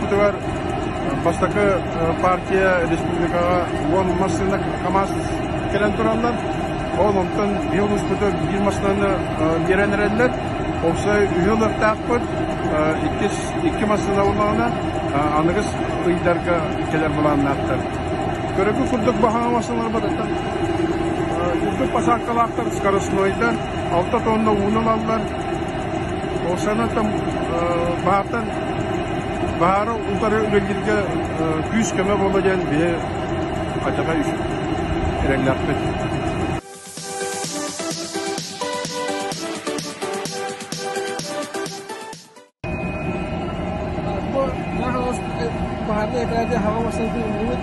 улууспутугар бастакы партия республикаҕа 10 массыына КАМАЗ кэлэн тураллар. Ол онтон биһи улууспутугар биир массыынаны биэрэн эрэллэр. Уопсай үһү ылыахтаахпыт. Иккис икки массыына буоллаҕына аныгыс ыйдарга кэлэр былааннаахтар. Көрөкү курдук баһаҕа массыыналарбытыттан үрдүк посадкалаахтар, скоростнойдар, 6 тонна ууну ылаллар. Ол санаттан баһаартан баһаары утары үлэлииргэ күүс-көмө буолла диэн биһи хачаҕа эрэллээхпит. Бу баһаарынай этэрээти хаҕа массыынатын ыллыбыт.